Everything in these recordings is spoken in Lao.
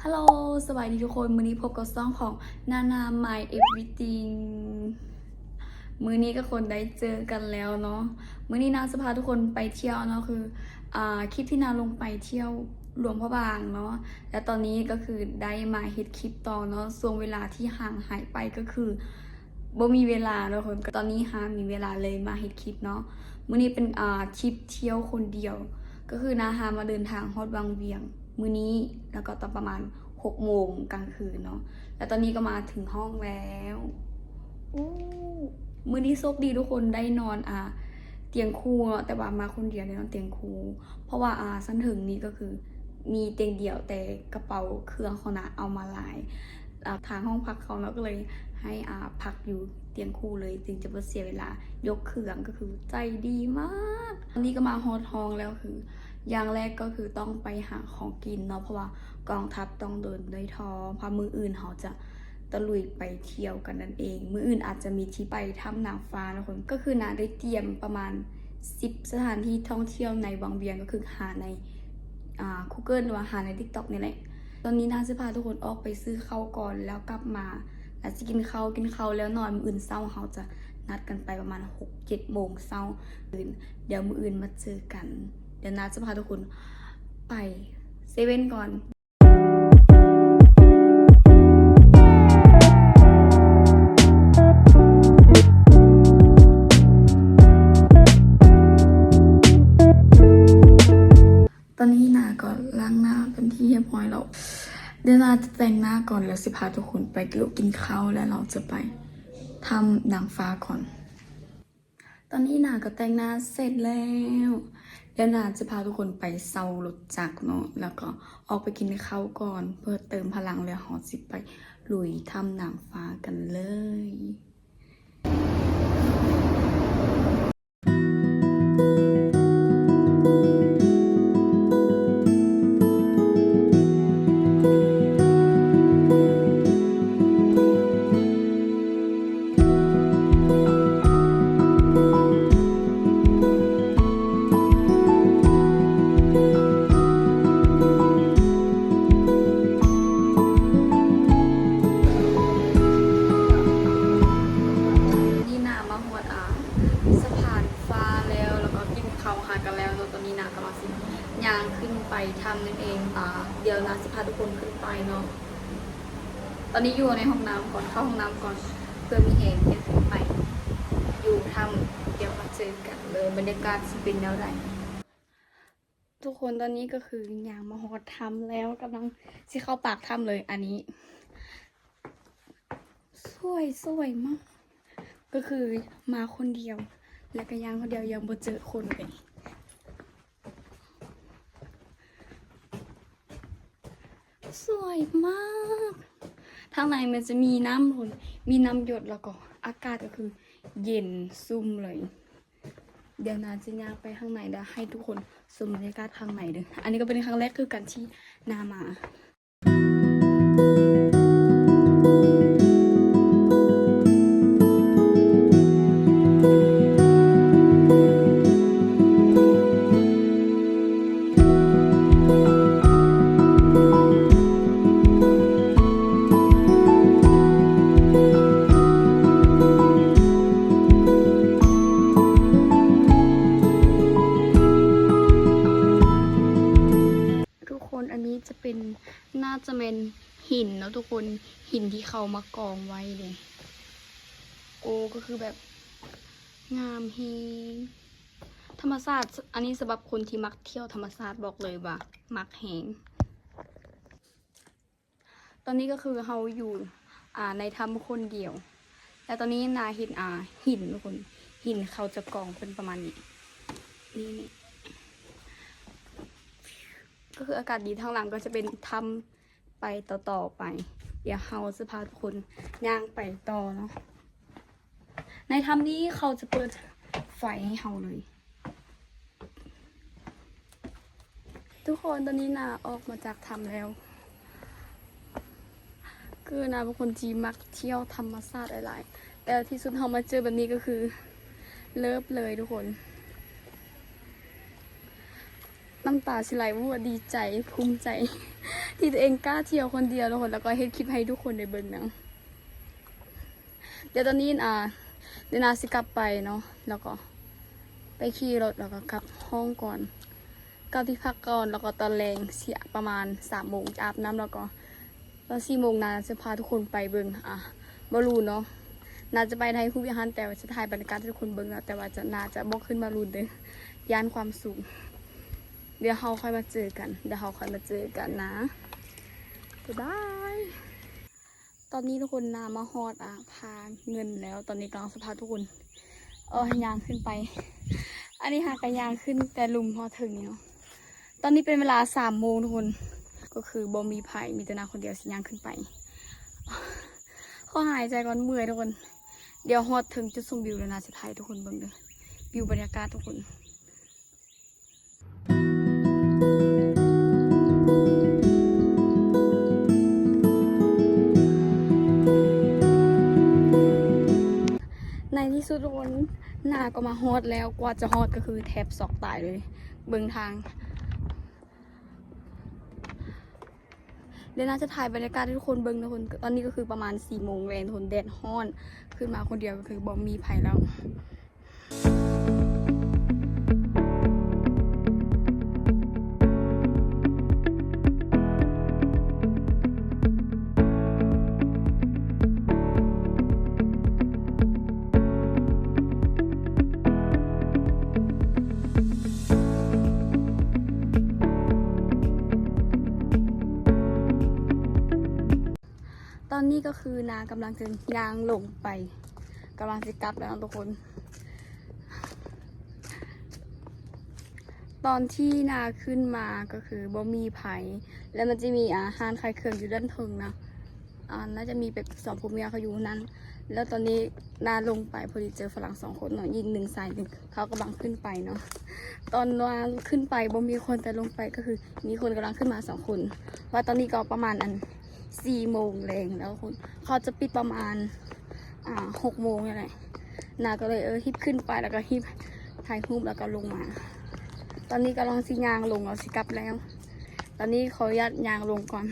ຮັລໂຫຼ ສະບາຍດີທຸກຄົນ, ມື້ນີ້ພົບກັບຊ່ອງຂອງນານາ My Everything. ມື້ນີ້ກໍຄົນໄດ້ເຈີກັນແລ້ວເນາະ. ມື້ນີ້ນາຈະພາທຸກຄົນໄປທ່ຽວເນາະ, ຄື ອາ ຄລິບທີ່ນາລົງໄປທ່ຽວຫຼວງພະບາງເນາະ, ແລະ ຕອນນີ້ກໍຄືໄດ້ມາເຮັດຄລິບຕໍ່ເນາະ. ຊ່ວງເວລາທີ່ຫ່າງຫາຍໄປກໍຄື ບໍ່ມີເວລາເນາະທຸກຄົນ, ຕອນນີ້ຫາມີເວລາເລີຍມາເຮັດຄລິບເນາະ. ມື້ນີ້ເປັນ ອາ ທຣິບທ່ຽວຄົນດຽວ, ກໍຄືນາຫາມາເດີນທາງຮອດວັງວຽງມື້ນີ້ ແລ້ວກໍຕອນປະມານຫົກໂມງກາງຄືນເນາະ, ແລ້ວຕອນນີ້ກໍມາເຖິງຫ້ອງແລ້ວ. ໂອ້ ມື້ນີ້ໂຊກດີທຸກຄົນ, ໄດ້ນອນ ອາ ຕຽງຄູ່ເນາະ, ແຕ່ວ່າມາຄົນດຽວໄດ້ນອນຕຽງຄູ່ ເພາະວ່າ ອາ ຊັ້ນເທິງນີ້ກໍຄືມີຕຽງດຽວ, ແຕ່ກະເປົາເຄື່ອງຂອງນາເອົາມາຫຼາຍ. ອາ ທາງຫ້ອງພັກເຂົາເນາະ ກໍເລີຍໃຫ້ ອາ ພັກຢູ່ຕຽງຄູ່ເລີຍ, ຈຶ່ງຈະບໍ່ເສຍເວລາຍົກເຄື່ອງ, ກໍຄືໃຈດີມາກ. ຕອນນີ້ກໍມາຮອດຫ້ອງແລ້ວ, ຄືຢ່າງແລກກໍຄືຕ້ອງໄປຫາຂອງກິນເນາະ, ເພາະວ່າກອງທັບຕ້ອງເດີນດ້ວຍທໍ່, ເພາະມື້ອື່ນເຮົາຈະ ຕະລຸຍໄປທ່ຽວກັນນັ້ນເອງ. ມື້ອື່ນອາດຈະມີທີ່ໄປຖ້ຳນາງຟ້າເນາະທຸກຄົນ, ກໍຄືນາໄດ້ຕຽມປະມານສິບສະຖານທີ່ທ່ອງທ່ຽວໃນວັງວຽງ, ກໍຄືຫາໃນ ອ່າ Google ຫຼືວ່າຫາໃນ TikTok ນີ້ແຫຼະ. ຕອນນີ້ນາຊິພາທຸກຄົນອອກໄປຊື້ເຂົ້າກ່ອນ ແລ້ວກັບມາ ແລ້ວຊິກິນເຂົ້າ, ກິນເຂົ້າແລ້ວນອນ. ມື້ອື່ນເຊົ້າເຮົາຈະນັດກັນໄປປະມານຫົກເຈັດໂມງເຊົ້າ. ດຽວມື້ອື່ນມາເຈີກັນ. ດຽວນາຈະພາທຸກຄົນໄປເຊເວັ່ນກ່ອນ. ຕອນນີ້ນາກໍລ້າງໜ້າເປັນທີ່ຮຽບຮ້ອຍແລ້ວ. ດຽວນາຈະແຕ່ງໜ້າກ່ອນ ແລ້ວຊິພາທຸກຄົນໄປກິນເຂົ້າ ແລ້ວເຮົາຈະໄປຖ້ຳນາງຟ້າກ່ອນ. ຕອນນີ້ນາກໍແຕ່ງໜ້າເສັດແລ້ວ. ດຽວນາຈະພາທຸກຄົນໄປເຊົ່າລົດຈັກເນາະ, ແລ້ວກໍອອກໄປກິນເຂົ້າກ່ອນ ເພື່ອເຕີມພະລັງ, ແລ້ວເຮົາຊິໄປລຸຍຖ້ຳນາງຟ້າກັນເລີຍ. ນີ້ນາມາຮອດ ອ່າ ສະພານຟ້າແລ້ວ, ແລ້ວກໍກິນເຂົ້າຫາກັນແລ້ວເນາະ. ຕອນນີ້ນາກຳລັງຊິຍ່າງຂຶ້ນໄປຖ້ຳນັ້ນເອງ. ອ່າ ດຽວນາຊິພາທຸກຄົນຂຶ້ນໄປເນາະ. ຕອນນີ້ຢູ່ໃນຫ້ອງນ້ຳກ່ອນ, ເຂົ້າຫ້ອງນ້ຳກ່ອນ ເພື່ອມີແຮງທີ່ຈະຂຶ້ນໄປຢູ່ຖ້ຳ. ດຽວມາເຈີກັນເລີຍ ບັນຍາກາດຊິເປັນແນວໃດ. ທຸກຄົນ ຕອນນີ້ກໍຄືຍ່າງມາຮອດຖ້ຳແລ້ວ, ກຳລັງຊິເຂົ້າປາກຖ້ຳເລີຍ. ອັນນີ້ສວຍ ສວຍມາກ, ກໍຄືມາຄົນດຽວ ແລ້ວກໍຍ່າງຄົນດຽວ, ຍັງບໍ່ເຈີຄົນເລີຍ. ສວຍມາກ. ທາງໃນມັນຈະມີນ້ຳ ມີນ້ຳຢົດ, ແລ້ວກໍອາກາດກໍຄືເຢັນຊຸ່ມເລີຍ. ດຽວນາຈະຍ່າງໄປທາງໃນ ແລ້ວໃຫ້ທຸກຄົນຊົມບັນຍາກາດທາງໃນເດີ້. ອັນນີ້ກໍເປັນຄັ້ງແລກຄືກັນທີ່ນາມາ. ທຸກຄົນ ອັນນີ້ຈະເປັນ ໜ້າຈະແມ່ນຫີນເນາະທຸກຄົນ, ຫີນທີ່ເຂົາມາກອງໄວ້ເດ້. ໂອ້ ກໍຄືແບບງາມແຮງ. ທຳມະຊາດ ອັນນີ້ສຳລັບຄົນທີ່ມັກທ່ຽວທຳມະຊາດ ບອກເລີຍວ່າມັກແຮງ. ຕອນນີ້ກໍຄືເຮົາຢູ່ ອ່າ ໃນຖ້ຳຄົນດຽວ, ແລ້ວຕອນນີ້ນາເຫັນ ອ່າ ຫີນທຸກຄົນ, ຫີນເຂົາຈະກອງເປັນປະມານນີ້ ນີ້ ນີ້ ກໍຄືອາກາດດີ. ທາງຫຼັງກໍຈະເປັນຖ້ຳ ໄປຕໍ່ໆໄປ. ດຽວເຮົາຈະພາທຸກຄົນຍ່າງໄປຕໍ່ເນາະ. ໃນຖ້ຳນີ້ເຂົາຈະເປີດໄຟໃຫ້ເຮົາເລີຍ. ທຸກຄົນ ຕອນນີ້ນາອອກມາຈາກຖ້ຳແລ້ວ. ຄືນາເປັນຄົນທີ່ມັກທ່ຽວທຳມະຊາດຫຼາຍໆ, ແຕ່ທີ່ສຸດເຮົາມາເຈີແບບນີ້ກໍຄືເລີບເລີຍທຸກຄົນ. ນ້ຳຕາຊິໄຫຼ ຮູ້ວ່າດີໃຈ ພູມໃຈ ທີ່ຕົວເອງກ້າທ່ຽວຄົນດຽວທຸກຄົນ ແລ້ວກໍເຮັດຄລິບໃຫ້ທຸກຄົນໄດ້ເບິ່ງນຳ. ດຽວຕອນນີ້ ອ່າ ດຽວນາຊິກັບໄປເນາະ ແລ້ວກໍໄປຂີ່ລົດ ແລ້ວກໍກັບຫ້ອງກ່ອນ ກັບທີ່ພັກກ່ອນ ແລ້ວກໍຕອນແລງຊິປະມານສາມໂມງອາບນ້ຳ ແລ້ວກໍຕອນສີ່ໂມງນາຈະພາທຸກຄົນໄປເບິ່ງ ອ່າ ບອລລູນເນາະ. ນາຈະໄປຖ່າຍຮູບຢູ່ຫັ້ນ ແຕ່ວ່າຈະຖ່າຍບັນຍາກາດໃຫ້ທຸກຄົນເບິ່ງເນາະ ແຕ່ວ່າຈະ ນາຈະບໍ່ຂຶ້ນບອລລູນເດີ້ ຢ້ານຄວາມສູງ. ດຽວເຮົາຄ່ອຍມາເຈີກັນ ດຽວເຮົາຄ່ອຍມາເຈີກັນນະ ບາຍບາຍ. ຕອນນີ້ທຸກຄົນ ນາມາຮອດ ອ່າ ທ່າເງິນແລ້ວ ຕອນນີ້ກຳລັງຊິພາທຸກຄົນ ເອີ ຍ່າງຂຶ້ນໄປ. ອັນນີ້ຫາກະຍ່າງຂຶ້ນແຕ່ລຸ່ມຮອດເທິງນີ້ເນາະ. ຕອນນີ້ເປັນເວລາສາມໂມງທຸກຄົນ ກໍຄືບໍ່ມີໃຜ ມີແຕ່ນາຄົນດຽວຊິຍ່າງຂຶ້ນໄປ. ຂໍຫາຍໃຈກ່ອນ ເມື່ອຍທຸກຄົນ. ດຽວຮອດເທິງຈຸດຊົມວິວແລ້ວນາຊິຖ່າຍໃຫ້ທຸກຄົນເບິ່ງເດີ້ ວິວບັນຍາກາດທຸກຄົນ. ໃນທີ່ສຸດທຸກຄົນ ນາກໍມາຮອດແລ້ວ ກວ່າຈະຮອດກໍຄືແທບຊັອກຕາຍເລີຍ ເບິ່ງທາງ. ດຽວນາຈະຖ່າຍບັນຍາກາດໃຫ້ທຸກຄົນເບິ່ງທຸກຄົນ. ຕອນນີ້ກໍຄືປະມານສີ່ໂມງແລງທຸກຄົນ ແດດຮ້ອນ ຂຶ້ນມາຄົນດຽວກໍຄືບໍ່ມີໃຜແລ້ວ. ຕອນນີ້ກໍຄືນາກຳລັງຈະຍ່າງລົງໄປ ກຳລັງຊິກັບແລ້ວເນາະທຸກຄົນ. ຕອນທີ່ນາຂຶ້ນມາກໍຄືບໍ່ມີໃຜ ແລ້ວມັນຈະມີ ອ່າ ຮ້ານຂາຍເຄື່ອງຢູ່ດ້ານເທິງນະ ອ່າ ໜ້າຈະມີແບບສອງຜົວເມຍເຂົາຢູ່ນັ້ນ. ແລ້ວຕອນນີ້ນາລົງໄປ ພໍດີເຈີຝຣັ່ງສອງຄົນເນາະ ຍິງໜຶ່ງຊາຍໜຶ່ງ ເຂົາກຳລັງຂຶ້ນໄປເນາະ. ຕອນວ່າຂຶ້ນໄປບໍ່ມີຄົນ ແຕ່ລົງໄປກໍຄືມີຄົນກຳລັງຂຶ້ນມາສອງຄົນ. ວ່າຕອນນີ້ກໍປະມານອັນສີ່ໂມງແລງແລ້ວທຸກຄົນ ເຂົາຈະປິດປະມານ ອ່າ ຫົກໂມງນີ້ແຫຼະ. ນາກໍເລີຍ ເອີ ຮີບຂຶ້ນໄປ ແລ້ວກໍຮີບຖ່າຍຮູບ ແລ້ວກໍລົງມາ. ຕອນນີ້ກຳລັງຊິຍ່າງລົງ ເອົາ ຊິກັບແລ້ວ. ຕອນນີ້ຂໍອະນຸຍາດຍ່າງລົງກ່ອນ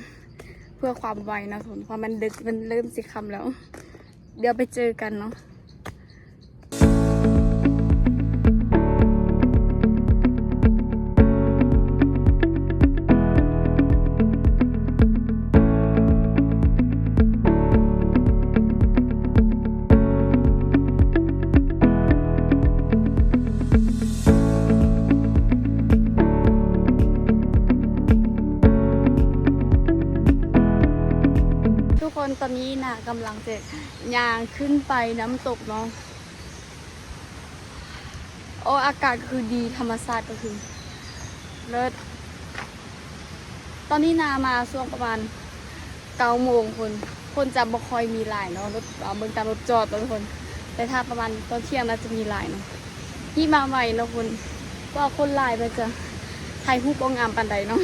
ເພື່ອຄວາມໄວເນາະທຸກຄົນ ເພາະມັນດຶກ ມັນເລີ່ມຊິຄ່ຳແລ້ວ. ດຽວໄປເຈີກັນເນາະ. ທຸກຄົນ ຕອນນີ້ນາກຳລັງຈະຍ່າງຂຶ້ນໄປນ້ຳຕົກເນາະ. ໂອ້ ອາກາດຄືດີ ທຳມະຊາດກໍຄືເລີດ. ຕອນນີ້ນາມາຊ່ວງປະມານເກົ້າໂມງພຸ້ນ ຄົນຈະບໍ່ຄ່ອຍມີຫຼາຍເນາະ ລົດ ເບິ່ງຕາມລົດຈອດເນາະທຸກຄົນ. ແຕ່ຖ້າປະມານຕອນທ່ຽງໜ້າຈະມີຫຼາຍເນາະ. ຮີບມາໄວເນາະຄົນ ເພາະວ່າຄົນຫຼາຍເພິ່ນຈະຖ່າຍຮູບບໍ່ງາມປານໃດເນາະ.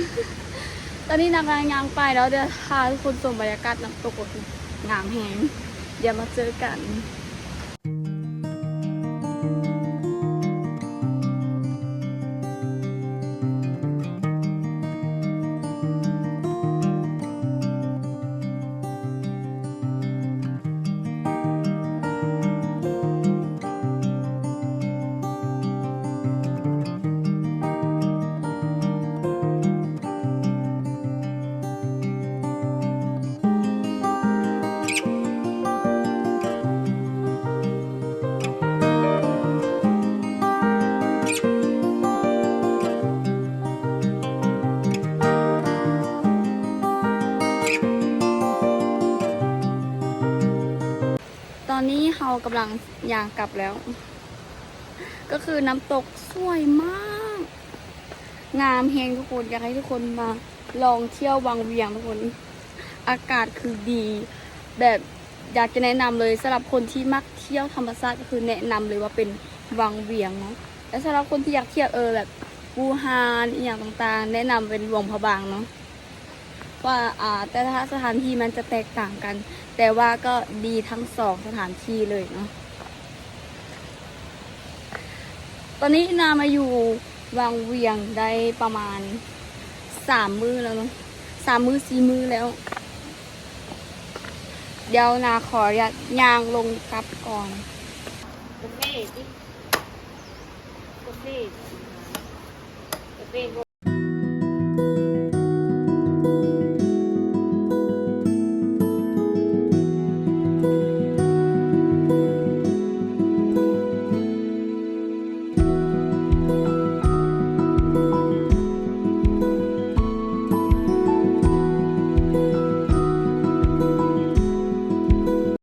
ຕອນນີ້ນາກຳລັງຍ່າງໄປເນາະ ດຽວພາທຸກຄົນຊົມບັນຍາກາດນ້ຳຕົກ ໂອ້ ງາມແຮງ. ດຽວມາເຈີກັນ. ຕອນນີ້ເຮົາກຳລັງຍ່າງກັບແລ້ວ ກໍຄືນ້ຳຕົກສວຍມາກ ງາມແຮງທຸກຄົນ. ຢາກໃຫ້ທຸກຄົນມາລອງທ່ຽວວັງວຽງທຸກຄົນ ອາກາດຄືດີ ແບບຢາກຈະແນະນຳເລີຍ ສຳລັບຄົນທີ່ມັກທ່ຽວທຳມະຊາດ ກໍຄືແນະນຳເລີຍວ່າເປັນວັງວຽງເນາະ. ແລະ ສຳລັບຄົນທີ່ຢາກທ່ຽວ ເອີ ແບບ ພູຮານ ອີ່ຫຍັງຕ່າງໆ ແນະນຳເປັນຫຼວງພະບາງເນາະ. ວ່າ ອ່າ ແຕ່ລະສະຖານທີ່ມັນຈະແຕກຕ່າງກັນ ແຕ່ວ່າກໍດີທັງສອງສະຖານທີ່ເລີຍເນາະ. ຕອນນີ້ນາມາຢູ່ວັງວຽງໄດ້ປະມານສາມມື້ແລ້ວເນາະ ສາມມື້ສີ່ມື້ແລ້ວ. ດຽວນາຂໍອະນຸຍາດຍ່າງລົງກັບກ່ອນ. ກາເຟຕິ ກາເຟ ກາເຟບໍ່